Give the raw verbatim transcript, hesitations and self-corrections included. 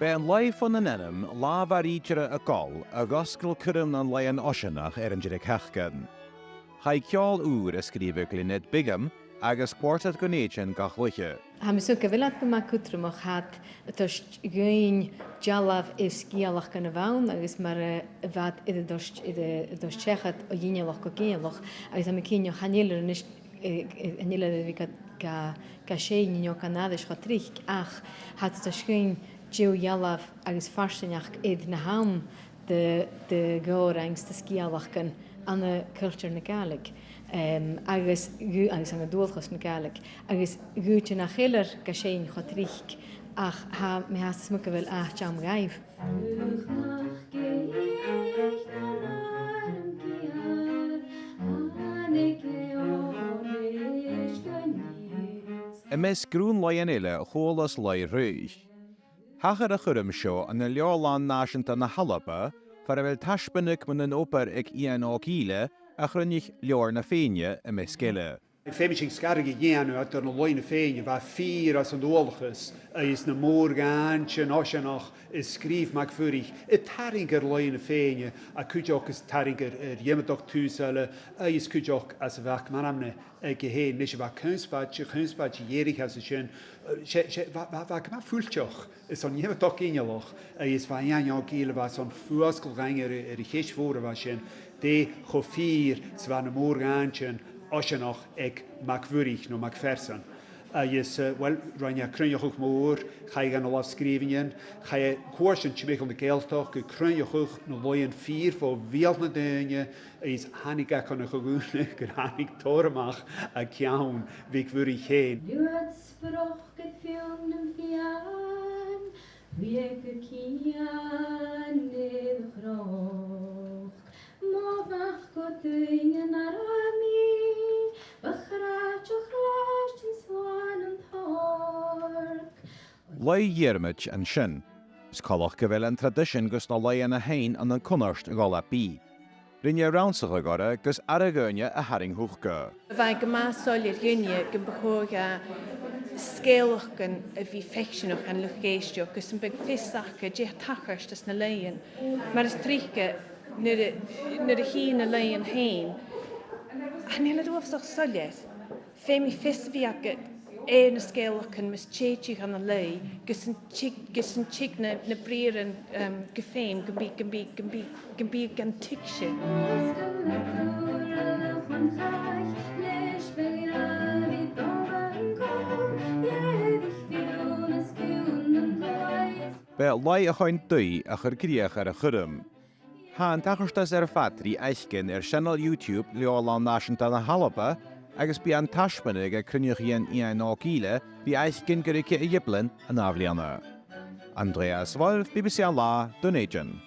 B' e an laoidh fon ainm Làmh ar Ìdire a' Ghoil a dh'fhosgail cuirm nan laoidhean Oiseanach air an deireadh-sheachdain. Chaidh ceòl ùr a sgrìobhadh le Ned Bigham agus Quartet Dhùn Èideann ga chluich. Tha mi a' smaoineachadh gu bheil iad gu math cudromach, tha iad a' toirt dhuinn dealbh air sgeulachdan a bh' ann agus mar a bha iad air an toirt, air an toirt seachad o ghinealach gu ginealach, agus tha mi cinnteach chan eil iad a-nis, eh, eh, chan eil iad air a bhith ga, ga, ga seinn no gan aithris cho tric, ach tha iad a' toirt dhuinn deagh dhealbh agus farsaingeachd air na th' ann de, de dh'òrain 's de sgeulachdan ann an cultar na Gàidhlig, em, agus gu-, agus ann an dualchas na Gàidhlig, agus dh'fhaodte nach eil iad ga seinn cho tric, ach tha mi fhathast a' smaoineachadh gu bheil àite ann dhaibh. Am measg grunn laoidhean eile chualas Laoidh Ruaidh. Thachair a' chuirm seo ann an Leabharlann Nàiseanta na h-Alba, far a bheil taisbeanadh mun an obair aig Iain Òg Ìle, a chruinnich Leabhar na Fèinne, am measg eile. Feumaidh sinn sgaradh a dhèanamh eadar na laoidhean na Fèinne a bha fìor às an dualchas agus na mòr-dhàintean Oiseanach a sgrìobh MacMhuirich, a' tarraing air laoidhean na Fèinne, a' cuideachd is tarraing air, air iomadach tùs eile, agus cuideachd às a' Mhac Meanmna aige fhèin. Nis, bha connspaid, connspaid dh'èirich às a sin, eh, 's e, 's e, bha, bha, bha e gu math fuilteach airson iomadach ginealach, agus bha Iain Òg Ìle, bha e airson fuasgladh fhaighinn air, air a' cheist mhòr a bha sin, dè cho fìor 's a bha na mòr-dhàintean Oiseanach aig MacMhuirich no Macpherson. Agus, eh, uill, rinn e cruinneachadh mòr, chaidh e gu na làmh-sgrìobhainnean, chaidh e cuairt an timcheall na Gàidhealtachd a' cruinneachadh na laoidhean fìor bho bheul nan daoine, is thàinig e chun a' cho-dhùnaidh gun tàinig tòrr a-mach à ceann Mhic Mhuirich fhèin. Luath sproch gu fionn nam fiann, bhiodh gu cian air a' chnoc. Mo mhac gu duine nar mi, bu chraiteach làidir 's làn an t-òrd. Laoidh Dhiarmaid an sin. 'S coltach gu bheil an traidisean gus na laoidhean fhèin ann an cunnart a dhol à bith. Rinn e rannsachadh orra gus aire dhaoine a tharraing thuca. Bha e gu math soilleir dhuinne gum bu chòir dha sgeulachdan a bhith faicsinneach dhan luchd-èisteachd, gus am biodh fios aca dè tha tachairt anns na laoidhean. Mar as trice, nuair a, nuair a chì na laoidhean fhèin, chan eil iad uabhasach soilleir. Feumaidh fios a bhith agad air na sgeulachdan mus tèid thu dhan an laoidh, gus an tig, gus an tig na, na briathran, um, gu feum, gum bi, gum bi, gum bi, gum bi gan tuigse. B' e laoidh a' choin-duibh a chuir crìoch air a' chuirm. Tha an tachartas air fad ri fhaicinn air seanail YouTube Leabharlann Nàiseanta na h-Alba, agus bidh an taisbeanadh aig cruinneachaidhean Iain Òg Ìle ri fhaicinn gu ruige a' Ghiblean an ath-bhliadhna. Andreas Wolff, B B C An Là, Dùn Èideann.